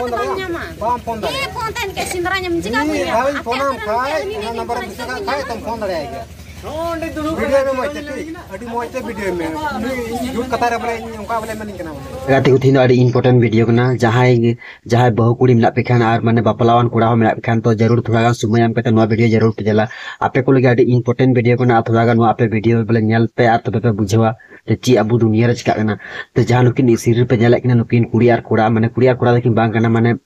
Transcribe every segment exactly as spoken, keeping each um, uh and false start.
ᱵᱟᱢ ᱧᱟᱢᱟ᱾ ᱵᱟᱢ ᱯᱷᱳᱱ ᱫᱟᱲᱮᱭᱟᱜᱼᱟ᱾ ᱦᱮᱸ, ᱯᱷᱳᱱ ᱛᱟᱦᱮᱱ ᱠᱷᱟᱡ ᱥᱮᱸᱫᱽᱨᱟ ᱧᱟᱢ, ᱪᱮᱠᱟ ᱢᱤᱫ ᱵᱟᱹᱧ ᱫᱷᱟᱣ ᱧᱟᱢᱟ? ᱤᱧ ᱯᱷᱳᱱᱟᱢ ᱟᱯᱮ ᱠᱷᱟᱡ, ᱟᱹᱛᱩ ᱨᱮᱱ ᱚᱱᱟ ᱱᱚᱢᱵᱚᱨ ᱮᱢ ᱠᱩᱥᱤᱭᱟᱜ ᱠᱷᱟᱡ ᱛᱚᱢ ᱯᱷᱳᱱ ᱫᱟᱲᱮᱭᱟᱭ ᱜᱮᱭᱟ᱾ ᱵᱷᱤᱰᱤᱭᱳ ᱢᱮ ᱢᱚᱡᱽ ᱛᱮ, ᱟᱹᱰᱤ ᱢᱚᱡᱽ ᱛᱮ ᱵᱷᱤᱰᱤᱭᱳ ᱢᱮ᱾ ᱩᱱᱤ ᱡᱷᱩᱴ ᱠᱟᱛᱷᱟ ᱨᱮ ᱵᱚᱞᱮ ᱤᱧ ᱚᱱᱠᱟ ᱵᱚᱞᱮ ᱢᱮᱱᱤᱧ ᱠᱟᱱᱟ ᱵᱚᱞᱮ᱾ ᱜᱟᱛᱮ ᱠᱚ, ᱛᱤᱦᱤᱧ ᱫᱚ ᱟᱹᱰᱤ important video ᱠᱟᱱᱟ᱾ ᱡᱟᱦᱟᱸᱭ ᱜᱮ, ᱡᱟᱦᱟᱸᱭ ᱵᱟᱹᱦᱩ ᱠᱩᱲᱤ ᱢᱮᱱᱟᱜ ᱯᱮ ᱠᱷᱟᱱ ᱟᱨ ᱢᱟᱱᱮ ᱵᱟᱯᱞᱟᱣᱟᱱ ᱠᱚᱲᱟ ᱦᱚᱸ ᱢᱮᱱᱟᱜ ᱯᱮ ᱠᱷᱟᱱ, ᱛᱚ ᱡᱟᱹᱨᱩᱲ ᱛᱷᱚᱲᱟ ᱜᱟᱱ ᱥᱚᱢᱚᱭ ᱮᱢ ᱠᱟᱛᱮ ᱱᱚᱣᱟ ᱵᱷᱤᱰᱤᱭᱳ ᱡᱟᱹᱨᱩᱲ ᱯᱮ ᱧᱮᱞᱟ᱾ ᱟᱯᱮ ᱠᱚ ᱞᱟᱹᱜᱤᱫ ᱟᱹᱰᱤ important video ᱠᱟᱱᱟ᱾ ᱟᱨ ᱛᱷᱚᱲᱟ ᱜᱟᱱ ᱱᱚᱣᱟ ᱟᱯᱮ ᱵᱷᱤᱰᱤᱭᱳ ᱵᱚᱞᱮ ᱧᱮᱞ ᱯᱮ ᱟᱨ ᱛᱚᱵᱮ ᱯᱮ ᱵᱩᱡᱷᱟᱹᱣᱟ ᱡᱮ ᱪᱮᱫ ᱟᱵᱚ ᱫᱩᱱᱤᱭᱟᱹ ᱨᱮ ᱪᱤᱠᱟᱜ ᱠᱟᱱᱟ᱾ ᱛᱚ ᱡᱟᱦᱟᱸ ᱱᱩᱠᱤᱱ screen ᱨᱮᱯᱮ ᱧᱮᱞᱮᱫ ᱠᱤᱱᱟ, ᱱᱩᱠᱤᱱ ᱠᱩᱲᱤ ᱟᱨ ᱠᱚᱲᱟ, ᱢᱟᱱᱮ ᱠᱩᱲᱤ ᱟᱨ ᱠᱚᱲᱟ ᱫᱚ ᱠᱤᱱ ᱵᱟᱝ ᱠᱟᱱᱟ, ᱢᱟᱱᱮ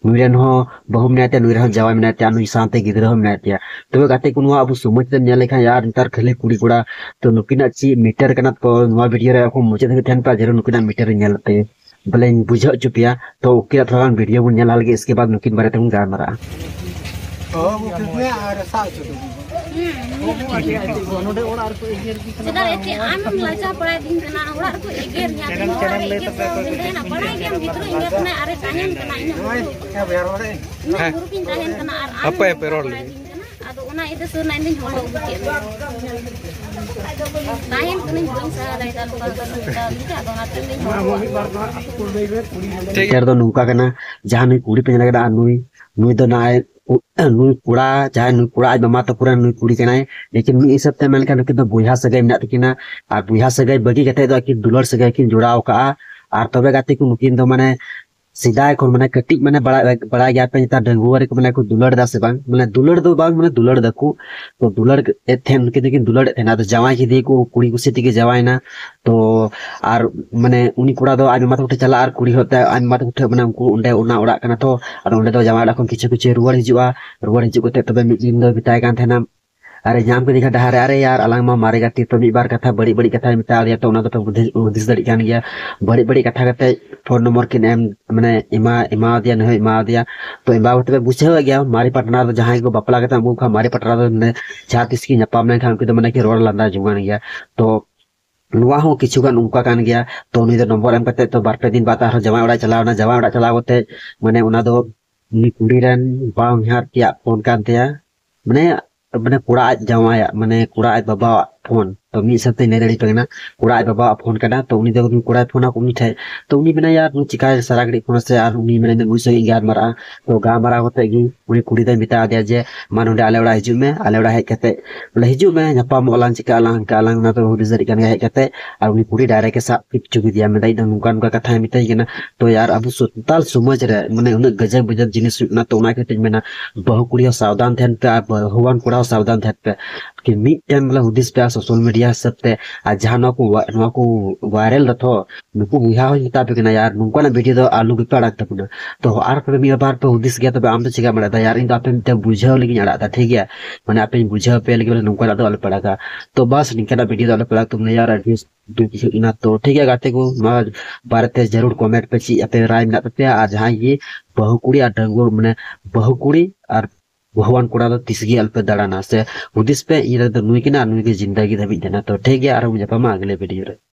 ᱱᱩᱭ ᱨᱮᱱ ᱦᱚᱸ ᱵᱟᱹᱦᱩ ᱢᱮᱱᱟᱭ ᱛᱟᱭᱟ, ᱱᱩᱭ ᱨᱮᱱ ᱦᱚᱸ ᱡᱟᱶᱟᱭ ᱢᱮᱱᱟᱭ ᱛᱟᱭᱟ, ᱱᱩᱭ ᱥᱟᱶᱛᱮ ᱜᱤᱫᱽᱨᱟᱹ ᱦᱚᱸ ᱢᱮᱱᱟᱭ ᱛᱟᱭᱟ᱾ ᱛᱚᱵᱮ ᱜᱟᱛᱮ ᱠᱚ, ᱱᱚᱣᱟ ᱟᱵᱚ ᱥᱚᱢᱟᱡᱽ ᱨᱮᱢ ᱧᱮᱞ ᱞᱮᱠᱷᱟᱱ ᱭᱟᱨ, ᱱᱮᱛᱟᱨ ᱠᱷᱟᱹᱞᱤ ᱠᱩᱲᱤ ᱠᱚᱲᱟ, ᱛᱚ ᱱᱩᱠᱤᱱᱟᱜ ᱪᱮᱫ matter ᱠᱟᱱᱟ, ᱛᱚ ᱱᱚᱣᱟ ᱵᱷᱤᱰᱤᱭᱳ ᱨᱮ ᱟᱠᱚ ᱢᱩᱪᱟᱹᱫ ᱫᱷᱟᱹᱵᱤᱡ ᱛᱟᱦᱮᱱ ᱯᱮ, ᱡᱟᱹᱨᱩᱲ ᱱᱩᱠᱤᱱᱟᱜ matter ᱧᱮᱞ ᱯᱮ, ᱵᱚᱞᱮᱧ ᱵᱩᱡᱷᱟᱹᱣ ᱦᱚᱪᱚ ᱯᱮᱭᱟ᱾ ᱛᱚ ᱩᱱᱠᱤᱱᱟᱜ ᱛᱷᱚᱲᱟ ᱜᱟᱱ ᱵᱷᱤᱰᱤᱭᱳ ᱵᱚᱱ ᱧᱮᱞᱟ ᱞᱟᱹᱜᱤᱫ, ᱤᱥᱠᱮ ᱵᱟᱫ ᱱᱩᱠᱤᱱ ᱵᱟᱨᱮ ᱛᱮᱵᱚᱱ ᱜᱟᱞᱢᱟᱨᱟᱜᱼᱟ᱾ ᱦᱚᱦᱚ ᱟᱹᱜᱩ ᱠᱮᱫ ᱢᱮᱭᱟ ᱟᱨ ᱥᱟᱵ ᱦᱚᱪᱚ ᱠᱮᱫ ᱢᱮᱭᱟ᱾ ᱪᱮᱫᱟᱜ ᱮᱱᱛᱮ ᱟᱢᱮᱢ ᱞᱟᱡᱟ ᱯᱟᱲᱟᱭᱮᱫᱤᱧ ᱠᱟᱱᱟ? ᱚᱲᱟᱜ ᱨᱮᱠᱚ ᱮᱜᱮᱨᱤᱧᱟ, ᱦᱚᱲᱟᱜ ᱮᱜᱮᱨ ᱛᱮ ᱵᱟᱹᱧ ᱛᱟᱦᱮᱱᱟ᱾ ᱵᱟᱲᱟᱭ ᱜᱮᱭᱟᱢ ᱜᱤᱫᱽᱨᱟᱹ ᱮᱸᱜᱟᱛ ᱠᱟᱱᱟᱭ, ᱟᱨᱮ ᱛᱟᱦᱮᱱ ᱠᱟᱱᱟ, ᱤᱧᱟᱹᱜ ᱦᱮᱸ᱾ ᱜᱩᱨᱩᱯ ᱤᱧ ᱛᱟᱦᱮᱱ ᱠᱟᱱᱟ, ᱟᱨ ᱟᱢ ᱦᱟᱯᱮ, ᱦᱟᱯᱮ, ᱨᱚᱲ ᱞᱮᱜᱮ᱾ ᱯᱟᱲᱟᱭᱮᱫᱤᱧ ᱠᱟᱱᱟ᱾ ᱟᱫᱚ ᱚᱱᱟ ᱤᱭᱟᱹᱛᱮ ᱥᱟᱹᱨ ᱱᱟ ᱤᱧ ᱫᱚᱧ ᱦᱚᱦᱚ ᱟᱹᱜᱩ ᱠᱮᱫ ᱢᱮᱭᱟ᱾ ᱛᱟᱦᱮᱱ ᱠᱟᱹᱱᱟᱹᱧ, ᱵᱟᱹᱧ ᱥᱟᱦᱟ ᱫᱟᱲᱮᱭᱟᱫᱟ ᱱᱚᱝᱠᱟ ᱠᱟᱹᱢᱤ ᱠᱟᱹᱢᱤ ᱛᱮ, ᱟᱫᱚ ᱚᱱᱟᱛᱮ ᱤᱧ ᱫᱚᱧ ᱦᱚᱦᱚ ᱟᱹᱜᱩ ᱠᱮᱫ ᱢᱮᱭᱟ᱾ ᱴᱷᱤᱠ᱾ ᱱᱮᱛᱟᱨ ᱫᱚ ᱱᱚᱝᱠᱟ ᱠᱟᱱᱟ, ᱡᱟᱦᱟᱸ ᱱᱩᱭ ᱠᱩᱲᱤ ᱯᱮ ᱧᱮᱞ ᱠᱟᱫᱟ, ᱟᱨ ᱱᱩᱭ, ᱱᱩᱭ ᱫᱚ ᱱᱟᱜᱼᱟᱭ ᱩ-, ᱱᱩᱭ ᱠᱚᱲᱟ, ᱡᱟᱦᱟᱸᱭ ᱱᱩᱭ ᱠᱚᱲᱟ ᱟᱡ ᱢᱟᱢᱟ ᱛᱟᱠᱚ ᱨᱮᱱ ᱱᱩᱭ ᱠᱩᱲᱤ ᱠᱟᱱᱟᱭ, ᱞᱮᱠᱤᱱ ᱢᱤᱫ ᱦᱤᱥᱟᱹᱵ ᱛᱮ ᱢᱮᱱ ᱞᱮᱠᱷᱟᱱ ᱱᱩᱠᱤᱱ ᱫᱚ ᱵᱚᱭᱦᱟ ᱥᱟᱹᱜᱟᱹᱭ ᱢᱮᱱᱟᱜ ᱛᱟᱹᱠᱤᱱᱟ᱾ ᱟᱨ ᱵᱚᱭᱦᱟ ᱥᱟᱹᱜᱟᱹᱭ ᱵᱟᱹᱜᱤ ᱠᱟᱛᱮ ᱫᱚ ᱟᱹᱠᱤᱱ ᱫᱩᱞᱟᱹᱲ ᱥᱟᱹᱜᱟᱹᱭ ᱠᱤᱱ ᱡᱚᱲᱟᱣ ᱠᱟᱜᱼᱟ᱾ ᱟᱨ ᱛᱚᱵᱮ ᱜᱟᱛᱮ ᱠᱚ, ᱱᱩᱠᱤᱱ ᱫᱚ ᱢᱟᱱᱮ ᱥᱮᱫᱟᱭ ᱠᱷᱚᱱ ᱢᱟᱱᱮ ᱠᱟᱹᱴᱤᱡ ᱢᱟᱱᱮ ᱵᱟᱲᱟᱭ, ᱵᱟᱲᱟᱭ ᱜᱮᱭᱟ ᱯᱮ ᱱᱮᱛᱟᱨ ᱰᱟᱺᱜᱩᱣᱟᱹ ᱨᱮᱠᱚ ᱢᱟᱱᱮ ᱠᱚ ᱫᱩᱞᱟᱹᱲ ᱮᱫᱟ ᱥᱮ ᱵᱟᱝ? ᱢᱟᱱᱮ ᱫᱩᱞᱟᱹᱲ ᱫᱚ ᱵᱟᱝ, ᱢᱟᱱᱮ ᱫᱩᱞᱟᱹᱲ ᱫᱟᱠᱚ᱾ ᱛᱚ ᱫᱩᱞᱟᱹᱲ ᱮᱫ ᱛᱟᱦᱮᱸᱱ, ᱱᱩᱠᱤᱱ ᱫᱚᱠᱤᱱ ᱫᱩᱞᱟᱹᱲ ᱮᱫ ᱛᱟᱦᱮᱸᱱᱟ᱾ ᱟᱫᱚ ᱡᱟᱶᱟᱭ ᱠᱮᱫᱮᱭᱟᱠᱚ, ᱠᱩᱲᱤ ᱠᱩᱥᱤ ᱛᱮᱜᱮ ᱡᱟᱶᱟᱭᱮᱱᱟ᱾ ᱛᱚ ᱟᱨ ᱢᱟᱱᱮ ᱩᱱᱤ ᱠᱚᱲᱟ ᱫᱚ ᱟᱡ ᱢᱟᱢᱟ ᱛᱟᱠᱚ ᱴᱷᱮᱱ ᱪᱟᱞᱟᱜᱼᱟ ᱟᱨ ᱠᱩᱲᱤ ᱦᱚᱲ ᱛᱮ ᱟᱡ ᱢᱟᱢᱟ ᱛᱟᱠᱚ ᱴᱷᱮᱱ, ᱢᱟᱱᱮ ᱩᱱᱠᱩ ᱚᱸᱰᱮ ᱚᱱᱟ ᱚᱲᱟᱜ ᱠᱟᱱᱟ ᱛᱚ, ᱟᱫᱚ ᱚᱸᱰᱮ ᱫᱚ ᱡᱟᱶᱟᱭ ᱚᱲᱟᱜ ᱠᱷᱚᱱ ᱠᱤᱪᱷᱩ ᱠᱤᱪᱷᱩ ᱨᱩᱣᱟᱹᱲ ᱦᱤᱡᱩᱜᱼᱟ᱾ ᱨᱩᱣᱟᱹᱲ ᱦᱤᱡᱩᱜ ᱠᱟᱛᱮ ᱛᱚᱵᱮ ᱢᱤᱫ ᱫᱤᱱ ᱫᱚ ᱢᱮᱛᱟᱭ ᱠᱟᱱ ᱛᱟᱦᱮᱸᱱᱟ, ᱟᱨᱮ ᱧᱟᱢ ᱠᱮᱫᱮ ᱠᱷᱟᱱ ᱰᱟᱦᱟᱨ ᱨᱮ, "ᱟᱨᱮ ᱭᱟᱨ, ᱟᱞᱟᱝ ᱢᱟ ᱢᱟᱨᱮ ᱜᱟᱛᱮ, ᱛᱚ ᱢᱤᱫ ᱵᱟᱨ ᱠᱟᱛᱷᱟ ᱵᱟᱹᱲᱤᱡ ᱵᱟᱹᱲᱤᱡ ᱠᱟᱛᱷᱟᱭ ᱢᱮᱛᱟ ᱫᱮᱭᱟ, ᱛᱚ ᱚᱱᱟ ᱫᱚᱯᱮ ᱦᱩᱫᱤᱥ, ᱦᱩᱫᱤᱥ ᱫᱟᱲᱮᱭᱟᱜ ᱠᱟᱱ ᱜᱮᱭᱟ, ᱵᱟᱹᱲᱤᱡ ᱵᱟᱹᱲᱤᱡ ᱠᱟᱛᱷᱟ ᱠᱟᱛᱮ ᱯᱷᱳᱱ ᱱᱚᱢᱵᱚᱨ ᱠᱤᱱ ᱮᱢ, ᱢᱟᱱᱮ ᱮᱢᱟ, ᱮᱢᱟ ᱫᱮᱭᱟ, ᱱᱩᱭ ᱦᱚᱸᱭ ᱮᱢᱟ ᱫᱮᱭᱟ᱾ ᱛᱚ ᱮᱢᱟ ᱠᱟᱛᱮ ᱯᱮ ᱵᱩᱡᱷᱟᱹᱣ ᱮᱫ ᱜᱮᱭᱟ, ᱢᱟᱨᱮ ᱯᱟᱴᱱᱟᱨ ᱫᱚ ᱡᱟᱦᱟᱸᱭ ᱠᱚ ᱵᱟᱯᱞᱟ ᱠᱟᱛᱮ ᱟᱹᱜᱩ ᱠᱚᱣᱟ, ᱢᱟᱨᱮ ᱯᱟᱴᱱᱟᱨ ᱫᱚ ᱢᱟᱱᱮ ᱡᱟᱦᱟᱸ ᱛᱤᱥ ᱠᱤᱱ ᱧᱟᱯᱟᱢ ᱞᱮᱱᱠᱷᱟᱱ ᱩᱱᱠᱤᱱ ᱫᱚ ᱢᱟᱱᱮ ᱠᱤᱱ ᱨᱚᱲ ᱞᱟᱸᱫᱟ ᱡᱚᱝᱟᱱ ᱜᱮᱭᱟ᱾ ᱛᱚ ᱱᱚᱣᱟ ᱦᱚᱸ ᱠᱤᱪᱷᱩ ᱜᱟᱱ ᱚᱱᱠᱟ ᱠᱟᱱ ᱜᱮᱭᱟ᱾ ᱛᱚ ᱩᱱᱤ ᱫᱚ ᱱᱚᱢᱵᱚᱨ ᱮᱢ ᱠᱟᱛᱮ ᱛᱚ ᱵᱟᱨ ᱯᱮ ᱫᱤᱱ ᱵᱟᱫ ᱟᱨᱦᱚᱸ ᱡᱟᱶᱟᱭ ᱚᱲᱟᱜ ᱪᱟᱞᱟᱣ ᱮᱱᱟ᱾ ᱡᱟᱶᱟᱭ ᱚᱲᱟᱜ ᱪᱟᱞᱟᱣ ᱠᱟᱛᱮ ᱢᱟᱱᱮ ᱚᱱᱟ ᱫᱚ ᱩᱱᱤ ᱠᱩᱲᱤ ᱨᱮᱱ ᱵᱟᱦᱚᱧᱦᱟᱨ ᱛᱮᱭᱟᱜ ᱯᱷᱳᱱ ᱠᱟᱱ ᱛᱟᱭᱟ, ᱢᱟᱱᱮ, ᱢᱟᱱᱮ ᱠᱚᱲᱟ ᱟᱡ ᱡᱟᱶᱟᱭᱟᱜ, ᱢᱟᱱᱮ ᱠᱚᱲᱟ ᱟᱡ ᱵᱟᱵᱟᱣᱟᱜ ᱯᱷᱳᱱ᱾ ᱛᱚ ᱢᱤᱫ ᱥᱟᱶᱛᱮ ᱞᱟᱹᱭ ᱫᱟᱲᱮᱭᱟᱯᱮ ᱠᱟᱱᱟ, ᱠᱚᱲᱟ ᱟᱡ ᱵᱟᱵᱟᱣᱟᱜ ᱯᱷᱳᱱ ᱠᱟᱱᱟ, ᱛᱚ ᱩᱱᱤ ᱫᱚ ᱩᱱᱤ ᱠᱚᱲᱟᱭ ᱯᱷᱳᱱᱟ ᱩᱱᱤ ᱴᱷᱮᱡ, ᱛᱚ ᱩᱱᱤ ᱢᱮᱱᱟ ᱭᱟᱨ ᱱᱩᱭ ᱪᱤᱠᱟᱭ ᱥᱟᱨᱟ ᱜᱷᱟᱹᱲᱤᱡ ᱯᱷᱳᱱᱟ ᱥᱮ, ᱟᱨ ᱩᱱᱤ ᱢᱮᱱᱟ ᱤᱧ ᱫᱚ ᱱᱩᱭ ᱥᱚᱸᱜᱮ ᱤᱧ ᱜᱟᱞᱢᱟᱨᱟᱜᱼᱟ᱾ ᱛᱚ ᱜᱟᱞᱢᱟᱨᱟᱣ ᱠᱟᱛᱮ ᱜᱮ ᱩᱱᱤ ᱠᱩᱲᱤ ᱫᱚᱭ ᱢᱮᱛᱟ ᱫᱮᱭᱟ ᱡᱮ ᱢᱟ ᱱᱚᱰᱮ ᱟᱞᱮ ᱚᱲᱟᱜ ᱦᱤᱡᱩᱜ ᱢᱮ, ᱟᱞᱮ ᱚᱲᱟᱜ ᱦᱮᱡ ᱠᱟᱛᱮ ᱵᱚᱞᱮ ᱦᱤᱡᱩᱜ ᱢᱮ, ᱧᱟᱯᱟᱢᱚᱜ ᱟᱞᱟᱝ, ᱪᱤᱠᱟᱹᱜ ᱟᱞᱟᱝ, ᱦᱟᱱᱠᱟᱜ ᱟᱞᱟᱝ, ᱚᱱᱟ ᱫᱚ ᱦᱩᱫᱤᱥ ᱫᱟᱲᱮᱭᱟᱜ ᱠᱟᱱ ᱜᱮᱭᱟ᱾ ᱦᱮᱡ ᱠᱟᱛᱮ ᱟᱨ ᱩᱱᱤ ᱠᱩᱲᱤ ᱰᱟᱭᱨᱮᱠᱴ ᱮ ᱥᱟᱵ ᱦᱚᱪᱚ ᱠᱮᱫᱮᱭᱟ, ᱢᱮᱱᱫᱟ ᱤᱧ ᱫᱚ ᱱᱚᱝᱠᱟ ᱱᱚᱝᱠᱟ ᱠᱟᱛᱷᱟᱭ ᱢᱮᱛᱟᱹᱧ ᱠᱟᱱᱟ᱾ ᱛᱚ ᱭᱟᱨ ᱟᱵᱚ ᱥᱟᱱᱛᱟᱞ ᱥᱚᱢᱟᱡᱽ ᱨᱮ ᱢᱟᱱᱮ ᱩᱱᱟᱹᱜ ᱜᱟᱡᱟᱠ ᱵᱟᱡᱟᱠ ᱡᱤᱱᱤᱥ ᱦᱩᱭᱩᱜ ᱠᱟᱱᱟ, ᱛᱚ ᱚᱱᱟ ᱠᱷᱟᱹᱛᱤᱨ ᱤᱧ ᱢᱮᱱᱟ ᱵᱟᱹᱦᱩ ᱠᱩᱲᱤ ᱦᱚᱸ ᱥᱟᱵᱫᱷᱟᱱ ᱛᱟᱦᱮᱱ ᱯᱮ ᱟᱨ ᱵᱟᱹᱦᱩᱣᱟᱱ ᱠᱚᱲᱟ ᱦᱚᱸ ᱥᱟᱵᱫᱷᱟᱱ ᱛᱟᱦᱮᱱ ᱯᱮ᱾ ᱠᱤ ᱢᱤᱫᱴᱮᱱ ᱵᱚᱞᱮ ᱦᱩᱫᱤᱥ ᱯᱮ ᱟᱨ ᱥᱳᱥᱟᱞ ᱢᱤᱰᱤᱭᱟ ᱦᱤᱥᱟᱹᱵ ᱛᱮ, ᱟᱨ ᱡᱟᱦᱟᱸ ᱱᱚᱣᱟ ᱠᱚ ᱱᱚᱣᱟ ᱠᱚ ᱵᱷᱟᱭᱨᱟᱞ ᱫᱟᱛᱚ, ᱱᱩᱠᱩ ᱵᱚᱭᱦᱟ ᱦᱚᱸᱧ ᱢᱮᱛᱟ ᱯᱮ ᱠᱟᱱᱟ ᱭᱟᱨ, ᱱᱚᱝᱠᱟᱱᱟᱜ ᱵᱷᱤᱰᱤᱭᱳ ᱫᱚ ᱟᱞᱚ ᱜᱮᱯᱮ ᱟᱲᱟᱜ ᱛᱟᱵᱚᱱᱟ᱾ ᱛᱚ ᱟᱨ ᱛᱚᱵᱮ ᱢᱤᱫ ᱵᱟᱨ ᱯᱮ ᱦᱩᱫᱤᱥ ᱜᱮᱭᱟ, ᱛᱚᱵᱮ ᱟᱢ ᱫᱚ ᱪᱮᱠᱟᱢ ᱟᱲᱟᱜ ᱫᱟ ᱭᱟᱨ? ᱤᱧ ᱫᱚ ᱟᱯᱮ ᱢᱤᱫᱴᱮᱱ ᱵᱩᱡᱷᱟᱹᱣ ᱞᱟᱹᱜᱤᱫ ᱤᱧ ᱟᱲᱟᱜ ᱫᱟ, ᱴᱷᱤᱠ ᱜᱮᱭᱟ? ᱢᱟᱱᱮ ᱟᱯᱮᱧ ᱵᱩᱡᱷᱟᱹᱣ ᱯᱮ ᱞᱟᱹᱜᱤᱫ ᱵᱚᱞᱮ ᱱᱚᱝᱠᱟᱱᱟᱜ ᱫᱚ ᱟᱞᱚ ᱯᱮ ᱟᱲᱟᱜᱟ᱾ ᱛᱚ ᱵᱟᱥ ᱱᱤᱝᱠᱟᱱᱟᱜ ᱵᱷᱤᱰᱤᱭᱳ ᱫᱚ ᱟᱞᱚ ᱯᱮ ᱟᱲᱟᱜ ᱛᱟᱵᱚᱱᱟ ᱭᱟᱨ, ᱟᱹᱰᱤ ᱫᱩᱠ ᱵᱩᱡᱷᱟᱹᱜ ᱠᱟᱱᱟ᱾ ᱛᱚ ᱴᱷᱤᱠ ᱜᱮᱭᱟ ᱜᱟᱛᱮ ᱠᱚ, ᱱᱚᱣᱟ ᱵᱟᱨᱮᱛᱮ ᱡᱟᱹᱨᱩᱲ ᱠᱚᱢᱮᱱᱴ ᱯᱮ ᱪᱮᱫ ᱟᱯᱮ ᱨᱟᱭ ᱢᱮᱱᱟᱜ ᱛᱟᱯᱮᱭᱟ, ᱟᱨ ᱡᱟᱦᱟᱸᱭ ᱜᱮ ᱵᱟᱹᱦᱩ ᱠᱩᱲᱤ ᱟᱨ ᱰᱟᱺᱜᱩᱣᱟᱹ ᱢᱟᱱᱮ ᱵᱟᱹᱦᱩ ᱠᱩᱲᱤ ᱟᱨ ᱵᱟᱹᱦᱩᱣᱟᱱ ᱠᱚᱲᱟ ᱫᱚ ᱛᱤᱥ ᱜᱮ ᱟᱞᱚᱯᱮ ᱫᱟᱬᱟᱱᱟ ᱥᱮ ᱦᱩᱫᱤᱥ ᱯᱮ, ᱤᱧ ᱨᱮᱫᱚ ᱱᱩᱭ ᱠᱟᱱᱟ, ᱱᱩᱭ ᱜᱮ ᱡᱤᱱᱫᱟᱜᱤ ᱫᱷᱟᱹᱵᱤᱡ ᱛᱟᱦᱮᱱᱟ᱾ ᱛᱚ ᱴᱷᱤᱠ ᱜᱮᱭᱟ, ᱟᱨᱦᱚᱸ ᱵᱚᱱ ᱧᱟᱯᱟᱢᱟ ᱟᱜᱽᱞᱮ ᱵᱷᱤᱰᱤᱭᱳ ᱨᱮ᱾